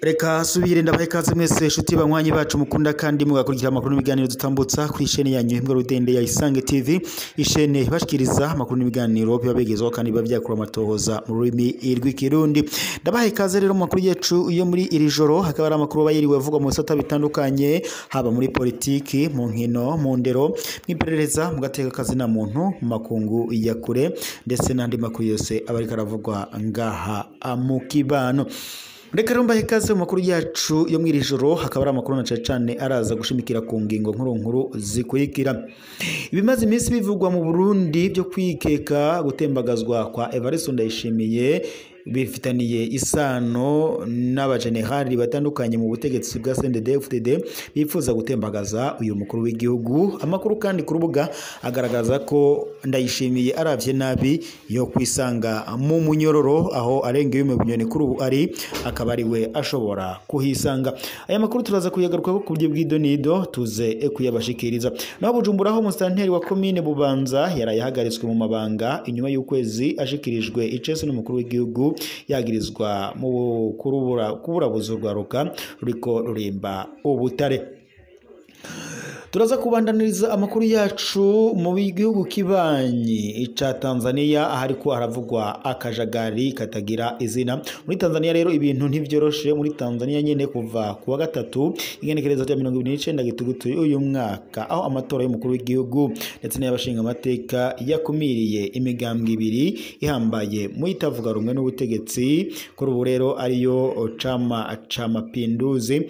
Reka subire ndabahe ikaze mwese inshuti banywanyi bacu mukunda kandi mugakurikira amakuru n'ibiganiro dutambutsa kuri chaîne yanyu Imbwa Rudende ya Isange TV, ishene bashikiriza amakuru n'ibiganiro biba bigezweho kandi biba byakura amatohoza mu rurimi rw'ikirundi. Ndabahe ikaze rero mu makuru yacu yo muri iri joro, hakaba ari amakuru aba yiriwe avugwa mu bisata bitandukanye, haba muri politiki, mu nkino, mu ndero, mw'iperereza, mu gateka kazina muntu, mu makungu ya kure, ndetse n'andi makuru yose aba ariko aravugwa ngaha mu kibano. Reka rero mbahe ikaze mu makuru yacu yo mw'iri joro, hakaba ari amakuru na cane cane araza gushimikira ku ngingo nkuru nkuru zikurikira. Ibimaze iminsi bivugwa mu Burundi byo kwikeka gutembagazwa kwa Evariste Ndayishimiye bifitaniye isano n'abajenerali batandukanye mu butegetsi bwa CNDD-FDD bifuza gutembagaza uyu mukuru w'igihugu. Amakuru kandi ku rubuga agaragaza ko Ndayishimiye aravye nabi yo kwisanga mu munyororo, aho arengeye mu bunyoni kuri ubu ari akaba ari we ashobora kuhisanga. Aya makuru turaza kuyagarukako ku buryo bw'idonido tuze kuyabashikiriza. Naho Bujumbura ho umusitanteri wa komine Bubanza yaraye ahagaritswe mu mabanga inyuma y'ukwezi ashikirijwe icese n'umukuru w'igihugu, yagirizwa mu kuburabuza urwaruka ruriko rurimba ubutare. Turaza kubandaniriza amakuru yacu mu gihugu kibanyi ca Tanzania, ahariko haravugwa akajagari katagira izina. Muri Tanzania rero ibintu ntivyoroshe. Muri Tanzania nyene kuva kuwa gatatu igenekerezo rya 2029 gitugutu uyu mwaka, aho amatora y'umukuru w'igihugu ndetse n'ayabashinga amateka yakumiriye imigambwe ibiri ihambaye mu itavuga rumwe n'ubutegetsi, kuri ubu rero ariyo Chama cha Mapinduzi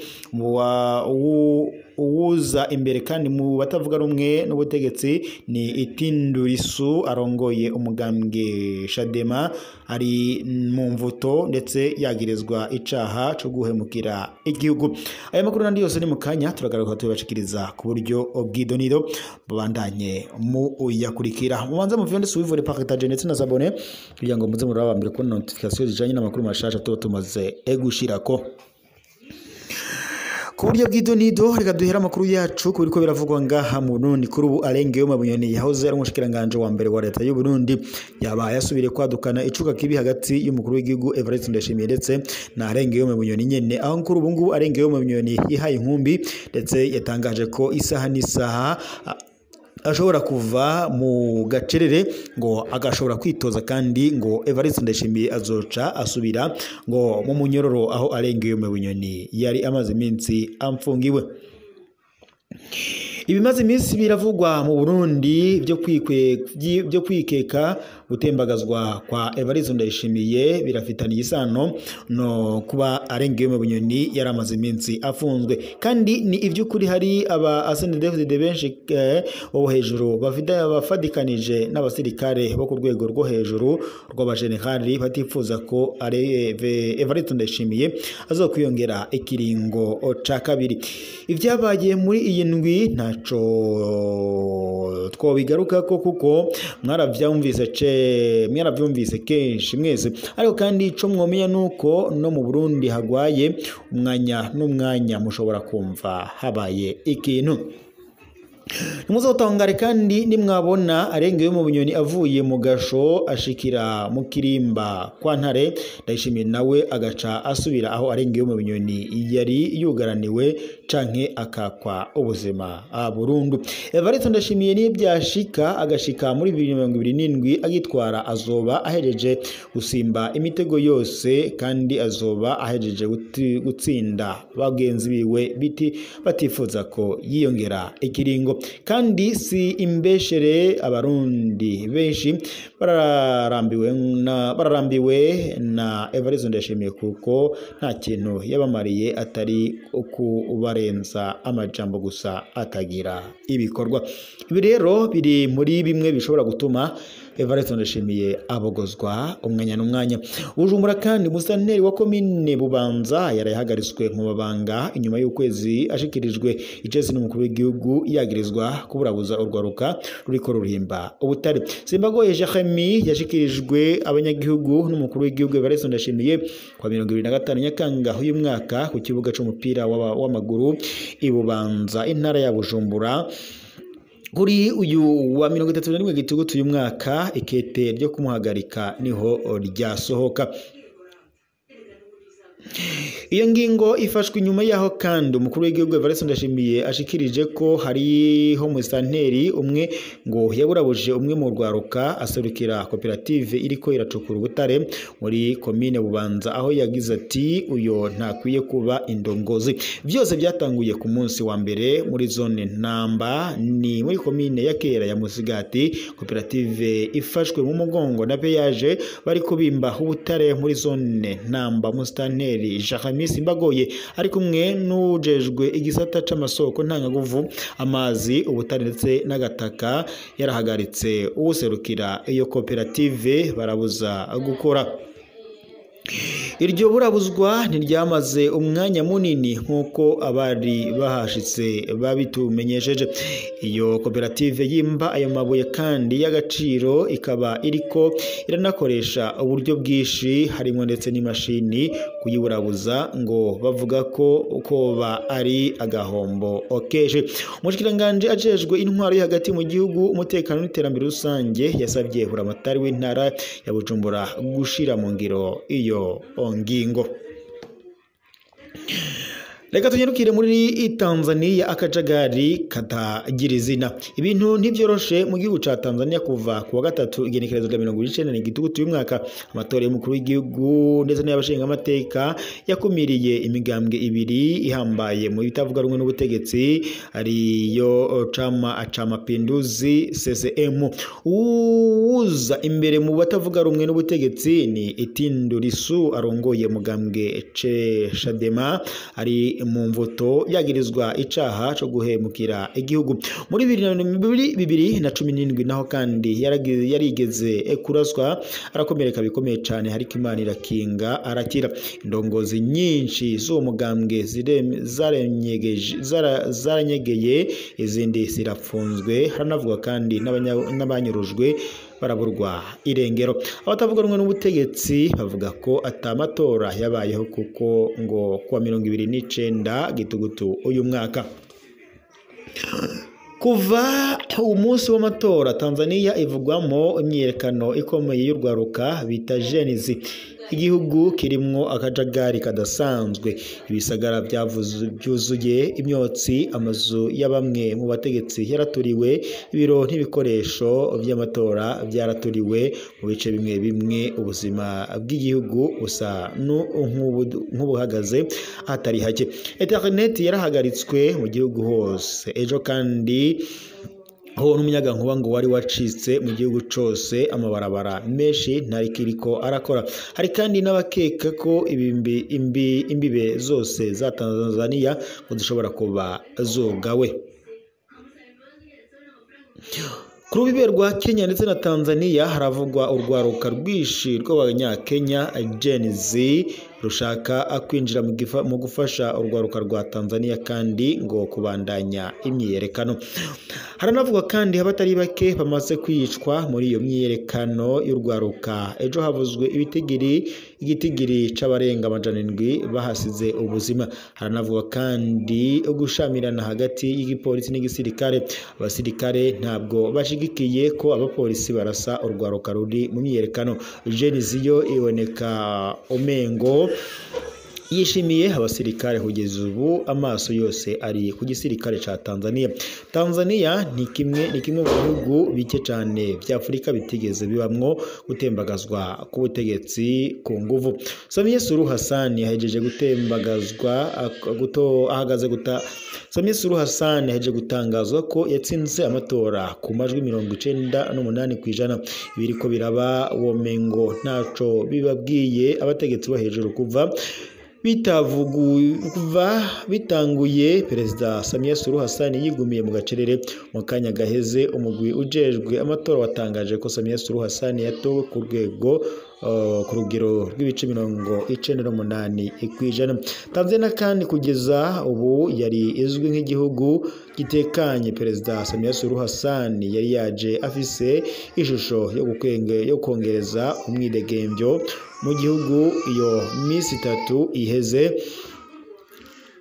uwuza imbere kandi mu batavuga rumwe n'ubutegetsi ni Itindurisu arongoye umugambwe Chadema, ari mu mvuto ndetse yagirizwa icaha cyo guhemukira igihugu. Aya makuru nandi yose ni mukanya turagaruka tubashikiriza ku buryo bw'idonido, babandanye mu uyakurikira. Mubanza mu vyonde suivre partage ndetse na s'abonner kugira ngo muze muraba mbere kubona notification zijanye n'amakuru mashasha tuba tumaze gushirako. Ku buryo bw'idonido reka duhera amakuru yacu ku biriko biravugwa ngaha mu Burundi. Kuri ubu Arengeyo Bunyoni yahoze ari umushikiranganje wa mbere wa leta y'u Burundi yabaye asubiriye kwadukana icuka kibi hagati y'umukuru w'igihugu Evariste Ndayishimiye ndetse na Arengeyo Bunyoni nyene, aho kuri ubu ngubu Arengeyo Bunyoni yihaye inkumbi ndetse yatangaje ko isaha n'isaha ashobora kuva mu gacerere ngo agashobora kwitoza, kandi ngo Evariste Ndayishimiye azoca asubira ngo mu munyororo aho Arengeyo Bunyoni yari amaze iminsi amfungiwe. Ibimaze iminsi biravugwa mu Burundi byo kwikeka gutembagazwa kwa Evariste Ndayishimiye birafitaniye isano no kuba Arengeyo Bunyoni yari amaze iminsi afunzwe, kandi ni ivy'ukuri hari aba CNDD-FDD benshi bo hejuru bafadikanije n'abasirikare bo ku rwego rwo hejuru rw'abajenerali batifuza ko Evariste Ndayishimiye azokwiyongera ikiringo ca kabiri. Ivyabaye muri iyi ndwi ntaco twobigaruka ko kuko mwaravyumvise kenshi mwese, ariko kandi ico mwomenya nuko no mu Burundi hagwaye umwanya n'umwanya mushobora kumva habaye ikintu. Nimuzotangare kandi nimwabona Arengeyo mu Bunyoni avuye mu gasho ashikira mu kirimba kwa Ntare Ndayishimiye, nawe agaca asubira aho Arengeyo mu Bunyoni yari yugaraniwe canke akakwa ubuzima burundu. Evariste Ndayishimiye nibyashika agashika muri 2027 agitwara, azoba ahejeje gusimba imitego yose kandi azoba ahejeje gutsinda bagenzi biwe biti batifuza ko yiyongera ikiringo. Kandi si imbeshere, abarundi benshi bararambiwe na Evariste Ndayishimiye kuko nta kintu yabamariye atari kubarenza amajambo gusa atagira ibikorwa. Ibi rero biri muri bimwe bishobora gutuma Evariste Ndayishimiye abogozwa umwanya n'umwanya. Bujumbura kandi umusitanteri wa komine Bubanza yarahagaritswe mu mabanga inyuma y'ukwezi ashikirijwe icese n'umukuru w'igihugu yagirizwa kuburabuza urwaruka ruriko rurimba ubutare. Simbagoye Jeremy yashikirijwe abanyagihugu n'umukuru w'igihugu Evariste Ndayishimiye kwa 2025 Nyakanga uyu mwaka ku kibuga c'umupira w'amaguru i Bubanza intara ya Bujumbura. Kuri uyu wa 31 Gitugutu uyu mwaka, ikete ryo kumuhagarika niho ryasohoka. Iyo ngingo ifashwe inyuma yaho kandi umukuru w'igihugu Evariste Ndayishimiye ashikirije ko hariho musanteri umwe ngo yaburabuje umwe mu rwaruka aserukira koperative iriko iracukura ubutare muri komine Bubanza, aho yagize ati uyo ntakwiye kuba indongozi. Byose byatanguye ku munsi wa mbere muri zone Ntamba, ni muri komine ya Kera ya Musigati. Koperative ifashwe mu mugongo na peyaje bari kubimba ubutare muri zone Ntamba. Musanteri Jeremy Simbagoye ari kumwe n'ujejwe igisata c'amasoko ntangaguvu, amazi, ubutare ndetse n'agataka, yarahagaritse uwuserukira iyo koperative barabuza gukora. Iryo burabuzwa ntiryamaze umwanya munini nk'uko abari bahashitse babitumenyesheje. Iyo koperative yimba ayo mabuye kandi y'agaciro ikaba iriko iranakoresha uburyo bwinshi, harimo ndetse n'imashini kuyiburabuza, ngo bavuga ko koba ari agahombo okeje. Umushikiranganje ajejwe intwaro yo hagati mu gihugu, umutekano n'iterambere rusange yasabye buramatari w'intara ya Bujumbura gushira mu ngiro iyo ngingo. Reka tunyarukire muri Tanzania, akajagari katagira izina. Ibintu ntibyoroshe mu gihugu ca Tanzania kuva ku wa gatatu igenekerezo rya 29 Gitugutu uyu mwaka. Amatora y'umukuru w'igihugu ndetse n'ay'abashingamateka yakumiriye imigambwe ibiri ihambaye mu bitavuga rumwe n'ubutegetsi, ariyo Chama cha Mapinduzi CCM. Uwuza imbere mu batavuga rumwe n'ubutegetsi ni Tundu Lissu arongoye mugambwe Chadema, ari mu mvuto yagirizwa icaha co guhemukira igihugu. Muri 2017 naho kandi yarigeze kuraswa arakomereka bikomeye cane, hariko Imana irakinga arakira. Indongozi nyinshi z'uwo mugambwe zaranyegeye, izindi zirapfunzwe, haranavugwa kandi n'abanyurujwe baraburwa irengero. Abatavuga rumwe n'ubutegetsi bavuga ko atamatora yabayeho kuko ngo kuwa 29 Gitugutu uyu mwaka. Kuva umunsi w'amatora, Tanzania ivugwamo imyiyerekano ikomeye y'urwaruka bita Gen Z. Igihugu kirimwo akajagari kadasanzwe, ibisagara byuzuye imyotsi, amazu ya bamwe mu bategetsi yaraturiwe, ibiro n'ibikoresho by'amatora byaraturiwe. Mu bice bimwe bimwe ubuzima bw'igihugu busa nk'ubuhagaze ahatari hake. Internet yarahagaritswe mu gihugu hose. Ejo kandi ho n'umuyaga nkuba ngo wari wacitse mu gihugu cose, amabarabara menshi ntarikiriko arakora. Hari kandi n'abakeka ko imbibe zose za Tanzania ngo zishobora kuba zugawe. Ku rubibe rwa Kenya ndetse na Tanzania haravugwa urwaruka rwinshi rw'abanyakenya Gen Z rushaka kwinjira mu gufasha urwaruka rwa Tanzania kandi ngo kubandanya imyiyerekano. Haranavugwa kandi abatari bake bamaze kwicwa muri iyo myiyerekano y'urwaruka. Ejo havuzwe igitigiri c'abarenga 700 bahasize ubuzima. Haranavugwa kandi ugushamirana hagati y'igipolisi n'igisirikare. Abasirikare ntabwo bashigikiye ko abapolisi barasa urwaruka ruri mu myiyerekano. Gen Z yo iboneka omengo yishimiye abasirikare. Kugeza ubu amaso yose ari ku gisirikare ca Tanzania. Tanzania ni kimwe mu bihugu bike cane vya Afurika bitigeze bibamwo gutembagazwa ku butegetsi ku nguvu. Samia Suluhu Hassan yahejeje gutembagazwa ahagaze guta Samia Suluhu Hassan yahejeje gutangazwa ko yatsinze amatora ku majwi 98%. Ibiriko biraba womengo ntaco bibabwiye abategetsi bo hejuru kuva bitanguye. Perezida Samia Suluhu Hassan yigumiye mu gacerere. Mu kanya gaheze umugwi ujejwe amatora watangaje ko Samia Suluhu Hassan yatowe ku rwego ku rugero rw'ibice 98%. Tanzania kandi kugeza ubu yari izwi nk'igihugu gitekanye. Perezida Samia Suluhu Hassan yari yaje afise ishusho yo kongereza umwidegembyo mu gihugu. Iyo minsi itatu iheze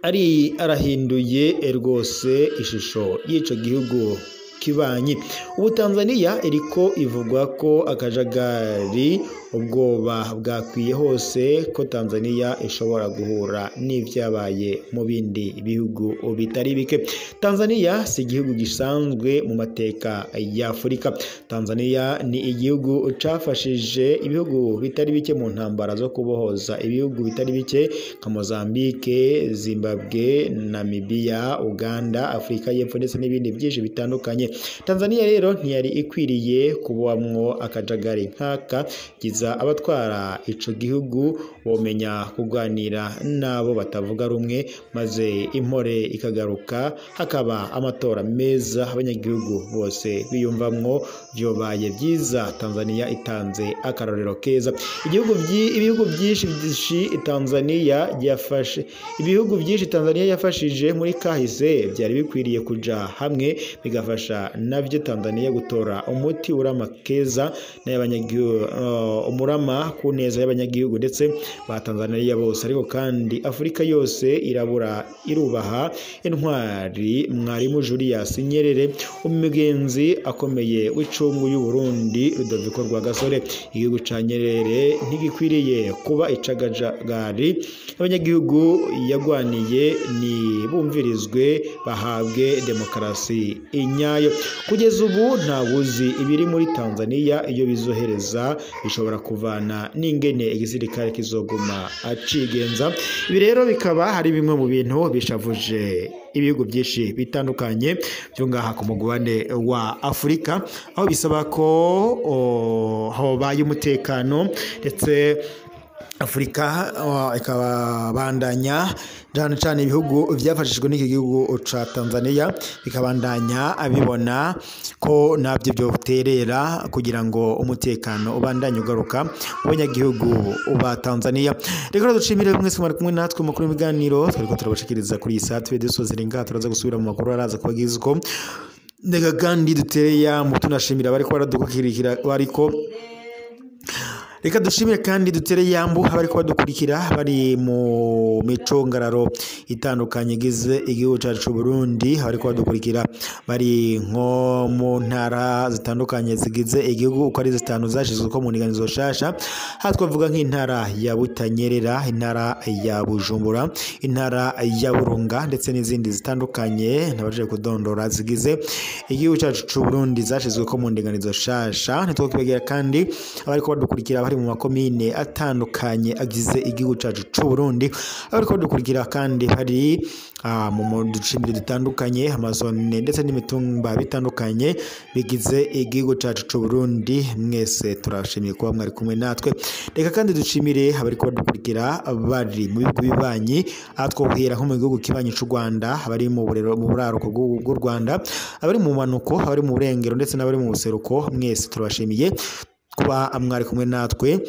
ari arahinduye rwose ishusho y'ico gihugu. kibanyi. Ubu Tanzania iriko ivugwa ko akajagari, ubwoba bwakwiye hose ko Tanzania ishobora guhura n'ivyabaye mu bindi bihugu bitari bike. Tanzania si igihugu gisanzwe mu mateka ya Afurika. Tanzania ni igihugu cafashije ibihugu bitari bike mu ntambara zo kubohoza ibihugu bitari bike nka Mozambique, Zimbabwe, Namibia, Uganda, Afurika y'Epfo ndetse n'ibindi byinshi bitandukanye. Tanzania rero ntiyari ikwiriye kubamwo akajagari nk'aka. Giza abatwara ico gihugu bomenya kuganira nabo batavuga rumwe, maze impore ikagaruka, hakaba amatora meza abanyagihugu bose biyumvamwo. Vyobaye vyiza Tanzania itanze akarorero keza. Ibihugu byinshi Tanzania yafashe ibihugu byinshi Tanzania yafashije muri kahise byari bikwiriye kuja hamwe bigafasha navyo Tanzania gutora umuti urama keza n'abanyagihugu, umurama ku neza y'abanyagihugu ndetse ba Tanzania bose. Ariko kandi Afurika yose irabura irubaha intwari Mwarimu Julius Nyerere, umugenzi akomeye w'icungu y'u Burundi Rudoviko Rwagasore. Igihugu ca Nyerere ntigikwiriye kuba icagajagari, abanyagihugu yagwaniye ni bumvirizwe bahabwe demokarasi inyayo. Kugeza ubu ntawuzi ibiri muri Tanzania iyo bizohereza, bishobora kuvana n'ingene igisirikare kizoguma acigenza. Ibi rero bikaba hari bimwe mu bintu bishavuje ibihugu byinshi bitandukanye byo ngaha ku mugabane wa Afurika, aho bisaba ko hobaye umutekano ndetse Afurika ikabandanya cyane cyane ibihugu byafashijwe n'iki gihugu ca Tanzania bikabandanya abibona ko nabyo byoterera kugira ngo umutekano ubandanye ugaruka mu banyagihugu ba Tanzania. Reka dushimire mwese mwari kumwe natwe mu makuru y'ibiganiro twariko turabashikiriza kuri iyi saa tube dusozera ingaha, turaza gusubira mu makuru araza kubagizwa. Ndega kandi dutereya mu tunashimira bariko baradukurikira bariko. Reka dushimire kandi dutere yambu abariko badukurikira bari mu micongararo itandukanye igize igihugu cacu Burundi, abariko badukurikira bari nko mu ntara zitandukanye zigize igihugu uko ari zitanu zashizwe ko mu ndinganizo shasha. Aha twavuga nk'intara ya Butanyerera, intara ya Bujumbura, intara ya Burunga ndetse n'izindi zitandukanye ntabashije kudondora zigize igihugu cacu Burundi zashizwe ko mu ndinganizo shasha. Ntitwokibagira kandi abariko badukurikira bari mu makomine atandukanye agize igihugu cacu c'u Burundi, abariko badukurikira kandi bari mu ducimbiri dutandukanye, amazone ndetse n'imitumba bitandukanye bigize igihugu cacu c'u Burundi. Mwese turashimiye kuba mwari kumwe natwe. Reka kandi dushimire abariko badukurikira bari mu bihugu bibanyi, aha twohera nko mu gihugu kibanyi c'u Rwanda, abari mu buraruko bw'u Rwanda, abari mu manuko, abari mu burengero ndetse n'abari mu buseruko. Mwese turabashimiye kuba mwari kumwe natwe.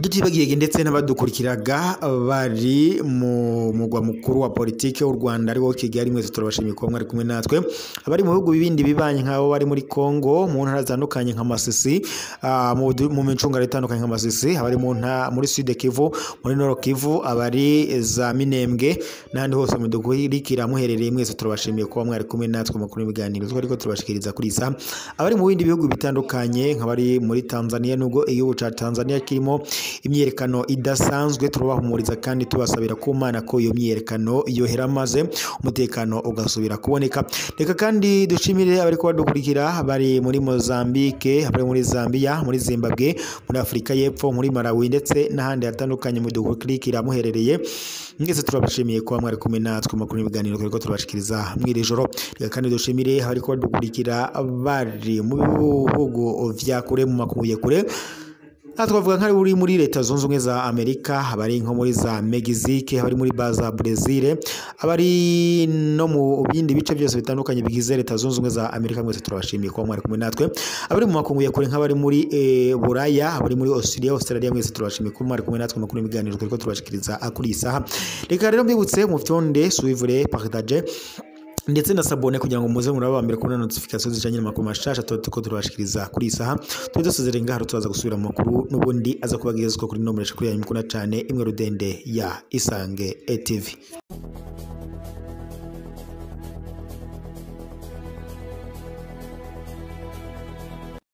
Tutibagiye ndetse n'abadukurikiraga bari mu mugwa mukuru wa politike w'u Rwanda ariwo Kigali, mwese turabashimiye kuba mwari kumwe natwe. Abari mu bihugu bibindi bibanye nk'abo bari muri Kongo mu ntara zitandukanye nka Masisi, mu micungano itandukanye nka Masisi, abari mu muri Sud Kivu, muri Nord Kivu, abari za Minembwe n'ahandi hose mudukurikira muherereye, mwese turabashimiye kuba mwari kumwe natwe mu makuru y'ibiganiro twariko turabashikiriza kuri isa. Abari mu bindi bihugu bitandukanye nk'abari muri Tanzania, nubwo igihugu ca Tanzania kirimo imyerekano idasanzwe, turabahumuriza kandi tubasabira ku Mana ko iyo myerekano yohera maze umutekano ugasubira kuboneka. Reka kandi dushimire abariko badukurikira bari muri Mozambique, abari muri Zambia, muri Zimbabwe, muri Afurika y'Epfo, muri Malawi ndetse n'ahandi hatandukanye mudukurikira muherereye. Mwese turabashimiye kuba mwari kumwe natwe mu makuru y'ibiganiro twariko turabashikiriza mw'iri joro. Reka kandi dushimire abariko badukurikira bari mu bihugu vya kure, mu makungu ya kure. Aha twavuga nk'ari uri muri Leta Zunze Ubumwe za Amerika, abari nko muri za Mexique, abari muri za Brazil, abari no mu bindi bice byose bitandukanye bigize Leta Zunze Ubumwe za Amerika, mwese turabashimiye kuba mwari kumwe natwe. Abari mu makungu ya kure nk'abari muri Buraya, abari muri Australia, mwese turabashimiye kuba mwari kumwe natwe mu makuru y'ibiganiro twariko turabashikiriza kuri iyi saha. Reka rero mbibutse mufyonde suivre, partage ndetse na sabone kugira ngo muze muraba mbere kubona notification zijanye n'amakuru mashasha tuko turabashikiriza kuri isaha. Tujye dusozera ngaha, turaza gusubira mu makuru n'ubundi aza kubagezwa kuri nomero kuri yanyu mukunda cyane imwe rudende ya Isange TV.